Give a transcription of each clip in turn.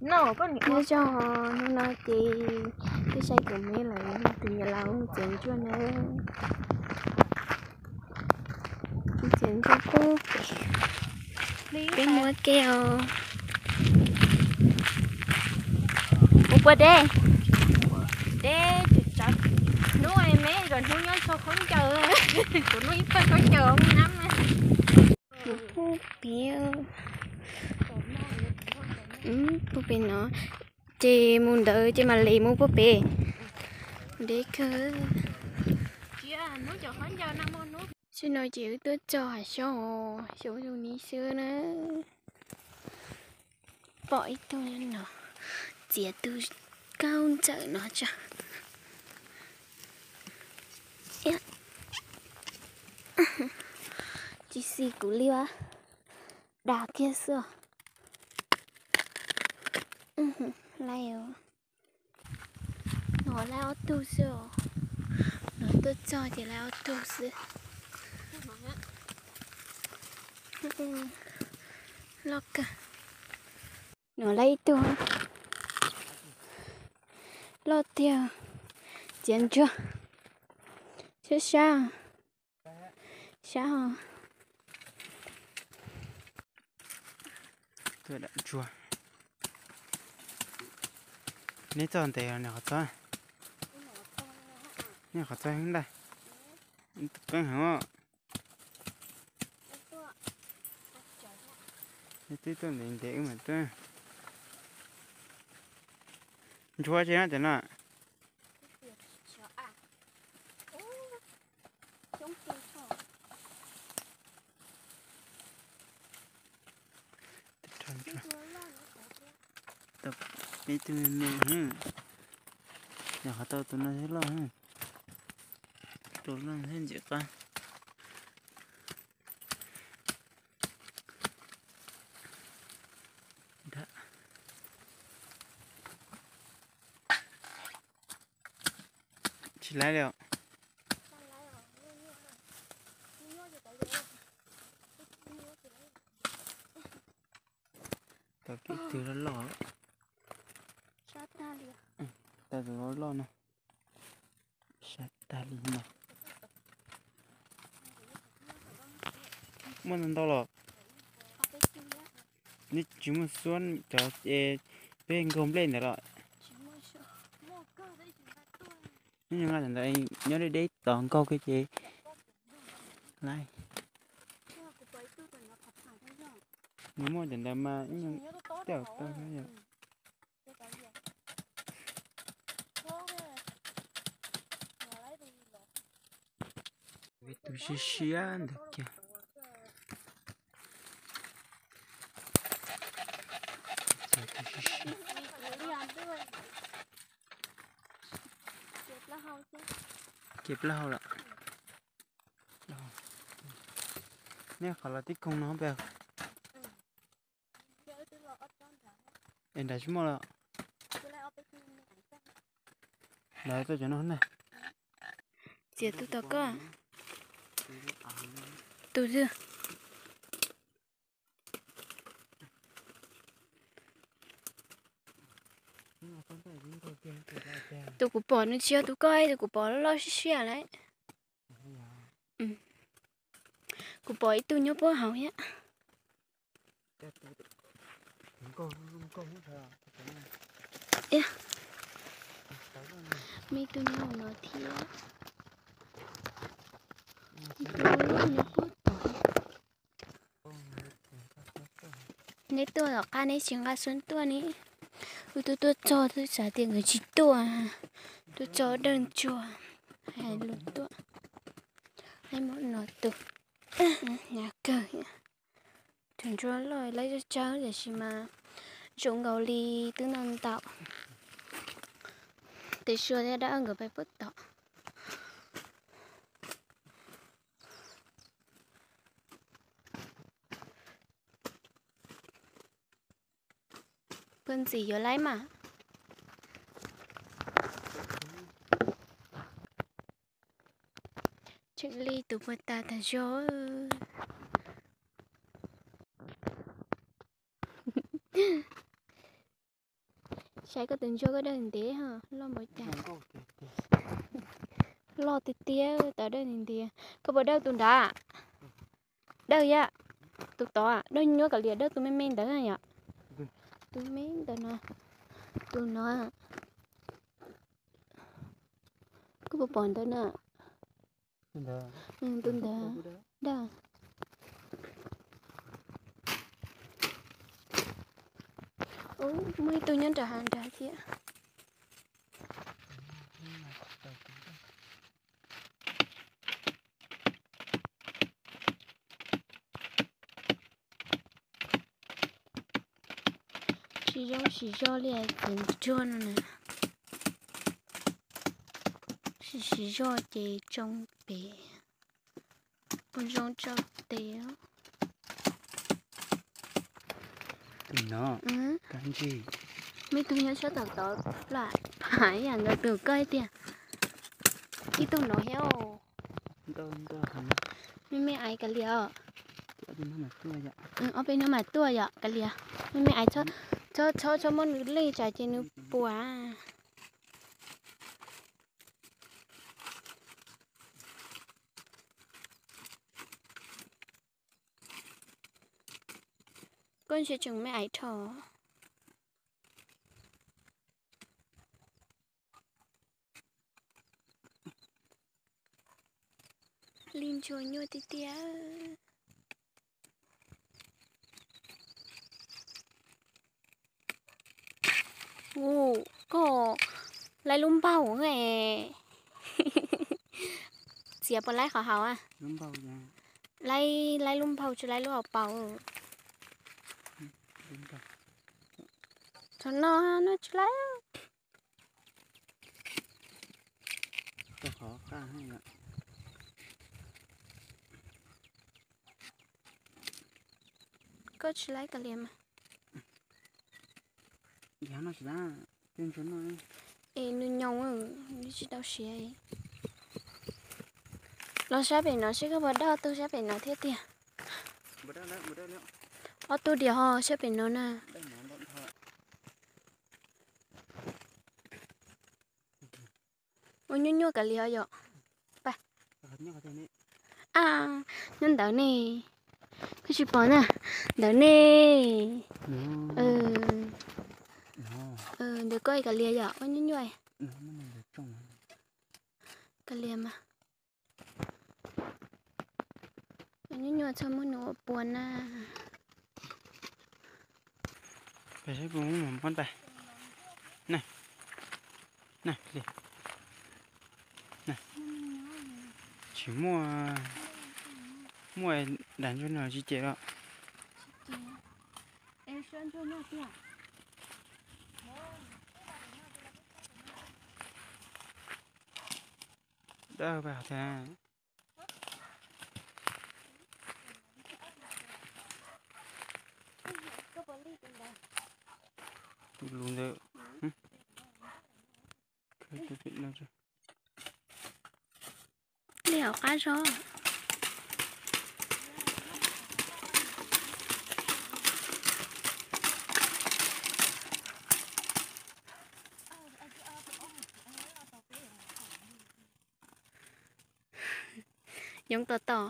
Nyob zoo, hnub no ces twb saib kuv me lawm, tus niam laus txiav ntsuag na, txiav ntsuag pub pem, peb muab ke os. Mus puas deb? Deb, hnub me kom hnub nyob txog khaub ncaws, kuv noj ib pawg khaub ncaws mus nab. Pub pem, pub pem no, ces mus ntawd ces mam li mus pub pem. Deb kawg. Zaum no ces wb tuaj txog hav xyoob, xyoob zoo ni xwb na. Pom ib tug no, txiav tus kaub ntxawm no tso. Tsis xis kuv li as, dag kiag xwb. Laib, no laib ob tug xwb os. No tuaj txog ces laib ob tug xwb. Loj kawg. No laib ib tug. Loj tiag. Txiav ntsuag. Sab sab. Sab os. Tuaj dam ntsuag. Neb txog ntev, neb qhov txog, neb qhov txog heev ntag. Tus qeeb heev os. Neb twb tuaj ntev ntev wb mam tuaj. Ntsuag tsis no cov no. Tau peb tug me me, yog qhov tau tus no thiab loj, tus no thiab ntxim qab. Tsis laib li os. Tau ib tug loj loj. Tau tus loj loj no. Sab tag li no. Muaj ntau ntau los. Neb tsis muaj suab cov peb nkaug nplej ntawd los? Neb nqa cov ntawd nyob deb deb tod nkaug kiag ces laib. Nws muaj cov ntawd mas ib nyuag tej tau yom. Tus siab siab ntawd kiag. Tus siab siab. Ces plaub hau lawm. Nej qhov los tib koog no peb. Es nrad tsis muaj los? Nrad tuaj cov no na. Txiav tus tom koj. Tus twg? Tus kuv pom nws tsis yog tus koj, tus kuv pom loj loj siab siab lawm. Kuv pom ib tug nyob puag hauv thiab. Muaj ib tug nyob hauv no thiab. Ib tug nyob puag tod. Neb tuaj tom qab neb tsis nqa xub tuaj ne. Wb twb tuaj txog twb xav tias nkawd tsis tuaj. Tuaj txog dawj ntsuag hais lus tuaj. Laib muab no tus hnyav kawg. Tus ntsuag loj laib tsawg tsawg tiam sis mas zoo nkaus li twb ntau ntau. Tes sua thiab dab nkawd pais puag tom. Puag ntxiv yuav laib mas. Tseem li tus puag ta tag zog. Saib koj tus ntsuag koj dawj ntev ho loj npaum cas. Loj tiag tiag, tawv dawj ntev ntiag. Koj puas dawj tus nrad? Dawj yam. Tus tod dawj nyuaj kav liam, dawj tus me me ntawd yom. Tus me ntawd no. Tus no. Koj puas pom ntawd na? Tus ntawd. Dawj. Muaj ib tug nyob nram hav nrad thiab. Tsis zoo siv zog li tus ntsuag no na. Siv siv zog ces tsoo pem. Ua zoo tso tes. Tus no, kab ntsig. Muaj ib tug nyob sab tom tod plam pam ib yam nkaus tus koj tiag. Ib tug no thiab. Me me aiv kav liam os. Ob peb hnub mam tuaj yom kav liam. Me me aiv, txhob txhob muab nws lej tsam ces nws puas. Koj ntshe tseem me aiv rho. Li ntsuag nyuaj tiag tiag. Ua, koj laib lub npaug. Txiav puas laib qhov haus a? Laib, laib lub npaug tsis laib lub hauv paus. Thaum no no tsis laib. Koj tsis laib kav liam mas. Es nws nyoos, nws tsis tau siav. Los sab pem no seb koj puas daj tug sab pem no thiab tiag. Ob tug diam ho sab pem no na. Ua nyuaj nyuaj kav liam yom. A, nyob ntawd ne. Koj tsis pom na, ntawd ne. Ntawd koj kav liam yom, ua nyuaj nyuaj. Kav liam mas. Ua nyuaj nyuaj txhob muab nws ua puas na. Tsis muaj, muaj daim ntsuag no tsis cem los. Dawb paug thiab. Tus lus ntawd. Li hauv qab zog. Yoov tom tom.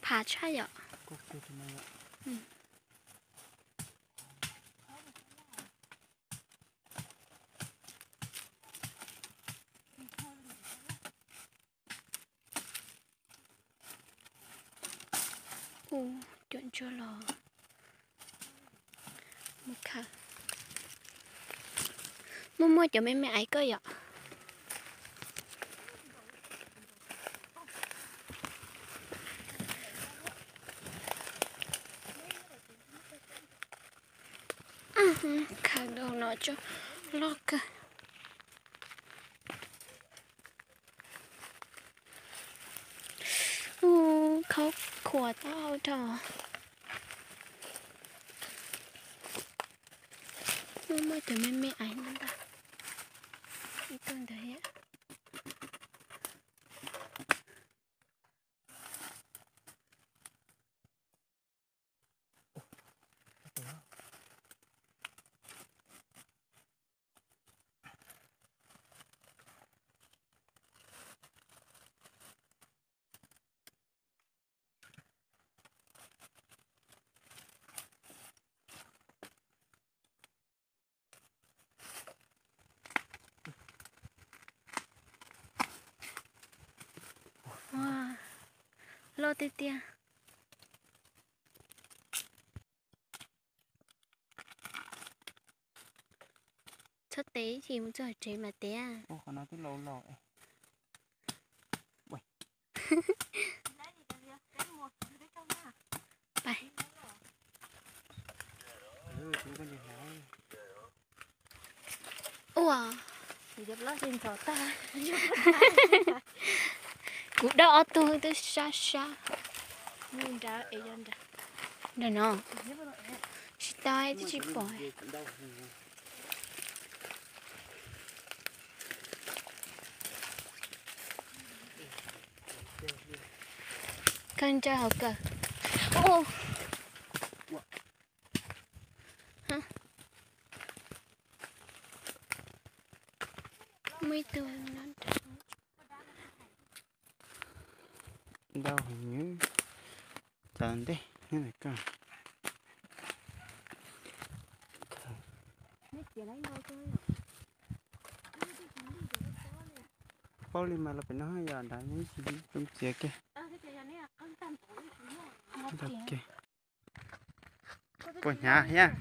Phav tshaj yom. Ua, cov ntsuag los mus khaws. Muaj muaj cov me me aiv koj yom. Khaws rau no tso, loj kawg. Ua, khaub khuas tau rau. Muaj muaj cov me me aiv ntag. Ib tug ntawd thiab. Loj tiag tiag. Txhob tev, ib chim mus txog tsev mas tev. Qhov no twb laus laus. Ua, kuv dawb ob tug twb sab sab. Nram no, tsis tau twb tsis pom. Koj ntsaws hauv kawm. Muaj ib tug no. Ntau heev, cas ntej koj. Paub li mas los pem no yog nrad, neb tsis txhob txiav kiag. Ntau kiag. Puas hnyav thiab?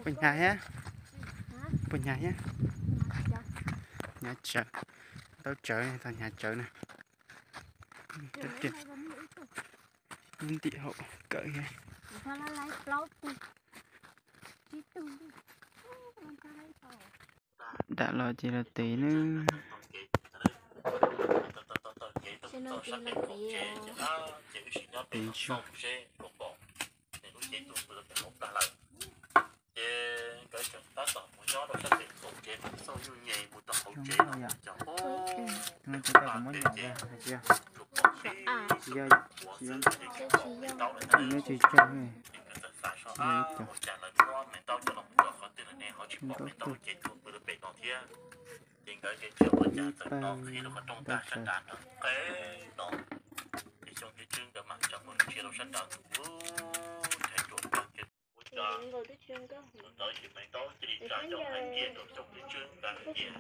Puas hnyav thiab? Puas hnyav thiab? Hnyav tsawv, tau tsawv, tau hnyav tsawv na. Lub ntim hauv kawm thiab. Dam los ces los tev na. Tev ntsuag. Ces nkawd tseem tab tom mus nyob rau sab pem qaum tsev, mus xauj nyuj nyem mus rau hauv tsev no, cov, no ces tau kuv muab nyom hais tias, tsis yog, tsis yog, nyob tsis tsawg, tsis yog ib co. Ua cas lawv muab Maiv Ntaub coj los mus tso qhov twg lawm ne, ho tsis pom Maiv Ntaub lub cev tuag pw lawm pem no thiab. Ces nkawd ces tsis ua cas, txawm tos qhib rau qhov rooj ntag sab nrad nrad qe no. Ces Xyooj thiab Tswb nkawd mam tsa mus ntsia rau sab nrad tus lub rhais ruam nrad ces ua cas tus ntawd ces Maiv Ntaub cia li tsa cov hais kiag rau Xyooj thiab Tswb nkawd hais tias,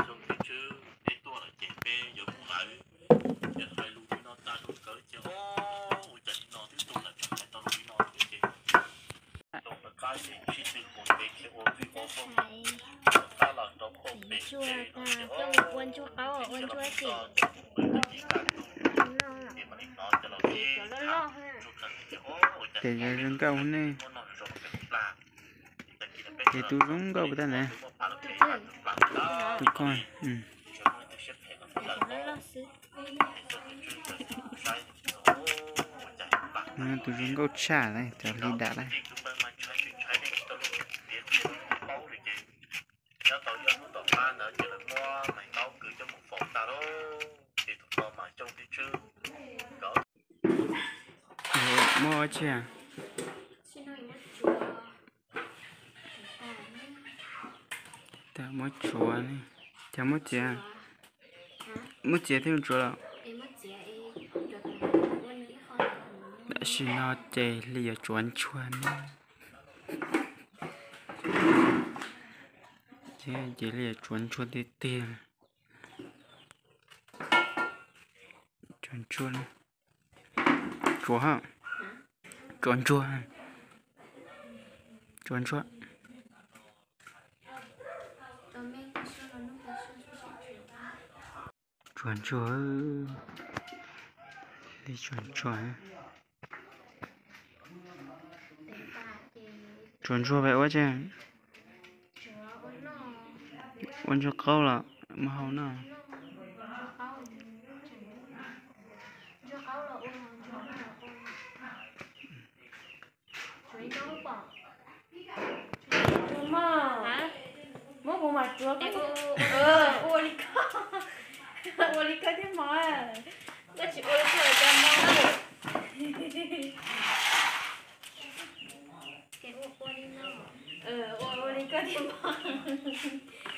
Xyooj thiab Tswb, neb tuaj lawm ces peb yuav mus lawm. Ces hais lus li no tag rau nkawd ces, o, ua cas li no twb tuaj lawm tseem hais tau lus li no thiab ces Xyooj lawv qab ces sib tw mus kev khiav ua vij ua voog, lawv qab los rau pem tsev no ces, o, ua ntsuag qau, ua ntsuag ces, ces mam li hnov cov laus sib tham ntsuag qees ces, o, ua cas zoo nkauj ne. Ces tus zoo nkauj puas tau na? Tus ko, tus zoo nkauj tshaj na, cov hli dam na. Nyob tau ib ob hnub tom qab ntawd ces lawv muab Maiv Ntaub kwv coj mus faus tag lauj. Ces tus no mas Xyooj thiab Tswb nkawd muab ua tsi? Muab tsuav, cas muab txiav? Muab txiav thiaj tsuav los? Tam sim no ces li yuav tsuav ntsuag ne. Ces li yuav tsuav ntsuag tiag tiag. Tsuav ntsuag, tsuav, tsuav ntsuag, tsuav ntsuag. Tsuav ntsuag, li tsuav ntsuag. Tsuav ntsuag pem ua tsi? Ua ntsuag qaub los muab hau noj. Muab kuv mam tsuav koj. Ua li koj, ua li koj thiab mog. Koj tsis ua li koj cas mog. Ua li koj thiab mog.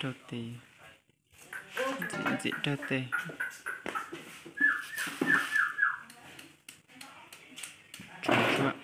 Rau tes, ntxim rau tes. Tsuav ntsuag.